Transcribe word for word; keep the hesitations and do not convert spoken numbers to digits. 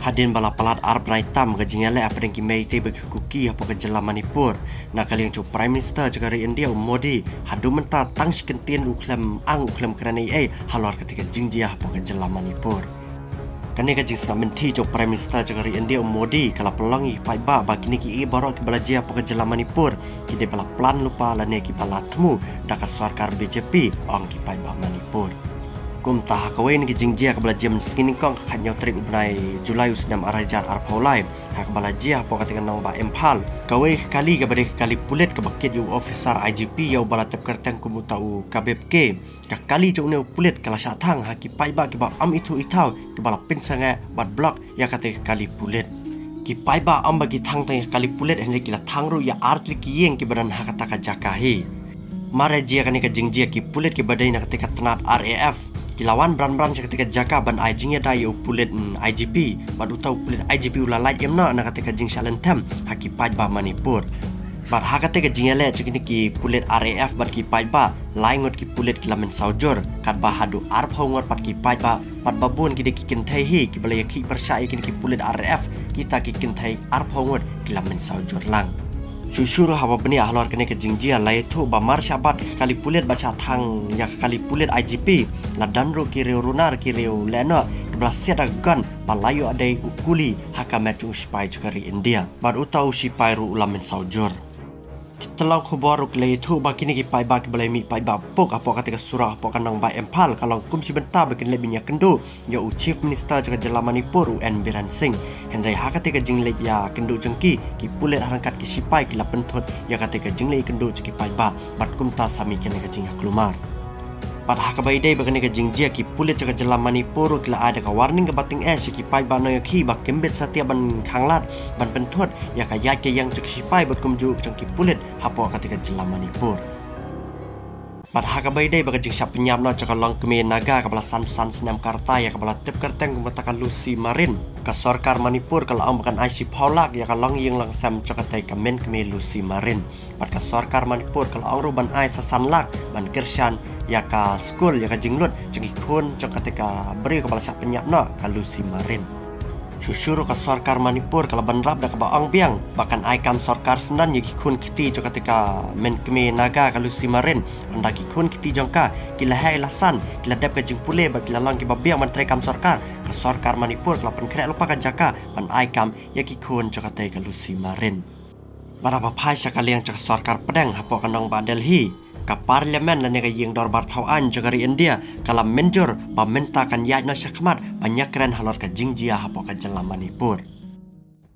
Hadien ba la palat ar bnai tam ka jingïaleh hapdeng ki Meitei bad ki Kuki hapoh ka jylla Manipur, na ka liang jong u Prime Minister jong ka ri India u Modi, haduh mynta tang shi kyntien u khlem ang u khlem kren ei ei halor kata ka jingjia hapoh ka jylla Manipur. Kane ka jingsngap mynthi jong u Prime Minister jong ka ri India u Modi ka la pynlong ïa ki paidbah ba kine kiei baroh kiba la jia hapoh ka jylla Manipur ki dei ba la plan lypa lane kiba la thmu da ka sorkar B J P, ong ki paidbah Manipur. Kumta ha kawei na ki jingjia kaba la jia mynsngi nyngkong ka khathynñiew tarik u bnai July u snem ar hajar arphew lai, ha kaba la jia hapoh kata ka nongbah Imphal, kawei ka kali kaba dei ka kali pulit kaba kit ïa u officer I G P ïa uba la tip kyrteng kum uta u Kabib K. Ka kali jong une u pulit ka la shah thang ha ki paidbah kiba ym ithuh ithaw kiba la pynsangeh bad block ïa kata ka kali pulit. Ki paidbah ym ba ki thang tang ïa ka kali pulit, hynrei ki la thang ruh ïa ar tylli ki ïing kiba don ha kata ka jaka hi. Mar ïa jia kane ka jingjia, ki pulit kiba dei na kata ka tnat R A F ki la wan bran bran sha kata ka jaka ban ai jingïada ïa u pulit, mm, I G P, bad uta u pulit I G P u la lait im noh na kata ka jingshah lynthem ha ki paidbah Manipur. Bad ha kata ka jingïaleh jong kine ki pulit R A F bad ki paidbah, lai ngut ki pulit ki la mynsaw jur, katba haduh arphew ngut pat ki paidbah, bad ba bun ki dei ki kynthei hi kiba la ïakhih pyrshah ïa kine ki pulit R A F, kita ki kynthei arphew ngut ki la mynsaw jur lang. Shuh shuh ruh haba bniah halor kane ka jingjia la ïathuh ba mar shah bat ka kali pulit bad shah thang ïa ka kali pulit I G P, la don ruh ki riew runar, ki riew lehnoh kiba la siat da ka gun ba la ïoh dei u kuli ha ka met jong u shipai jong ka ri India. Bad uta u shipai ruh u la mynsaw jur. Ki tnat khubor ruh ki la ïathuh ba kine ki paidbah kiba la mih paidbah puk hapoh kata ka surok hapoh ka nongbah Imphal ka long kum shi bynta ba kin leit ban ïakynduh ïa u Chief Minister jong ka jylla Manipur u N Biren Singh. Hynrei ha kata ka jingleit ïakynduh jong ki, ki pulit ha ryngkat ki shipai ki la pynthut ïa kata ka jingleit ïakynduh jong ki paidbah, bad kumta sa mih kane ka jingïakhun mar. Bad ha kaba ïadei bad kane ka jingjia, ki pulit jong ka jylla Manipur ruh ki la ai da ka warning kaba tyngeh sha ki paidbah nongïakhih ba kim bit satia ban khanglad ban pynthut ïa ka ïaid ka ïeng jong ki shipai bad kumjuh jong ki pulit hapoh kata ka jylla Manipur. Bad ha kaba ïadei bad ka jingshah pynïap noh jong ka longkmie Naga kaba la san san snem ka rta ïa kaba la tip kyrteng kum kata ka Lucy Marin, ka sorkar Manipur ka la ong ba kan ai shiphew lak ïa ka longïing longsem jong kata ka mynkmie Lucy Marin. Bad ka sorkar Manipur ka la ong ruh ban ai sa san lak ban kyrshan ïa ka skul, ïa ka jinglut jong ki khun jong kata ka briew kaba la shah pynïap noh, ka Lucy Marin. Shuh shuh ruh ka sorkar Manipur ka la bynrap da kaba ong biang ba kan ai kam sorkar syndon ïa ki khun kti jong kata ka mynkmie Naga ka Lucy Marin. Ynda ki khun kti jong ka ki la heh la san, ki la dep ka jingpule bad ki la long kiba biang ban trei kam sorkar, ka sorkar Manipur ka la pynkhreh lypa ka jaka ban ai kam ïa ki khun jong kata ka Lucy Marin. Bad haba phai sha ka liang jong ka sorkar pdeng hapoh ka nongbah Delhi, ka parliament lane ka ïing dorbar thaw aiñ jong ka ri India ka la mynjur ba mynta kan ïaid noh shakhmat ban ïakren halor ka jingjia hapoh ka jylla Manipur.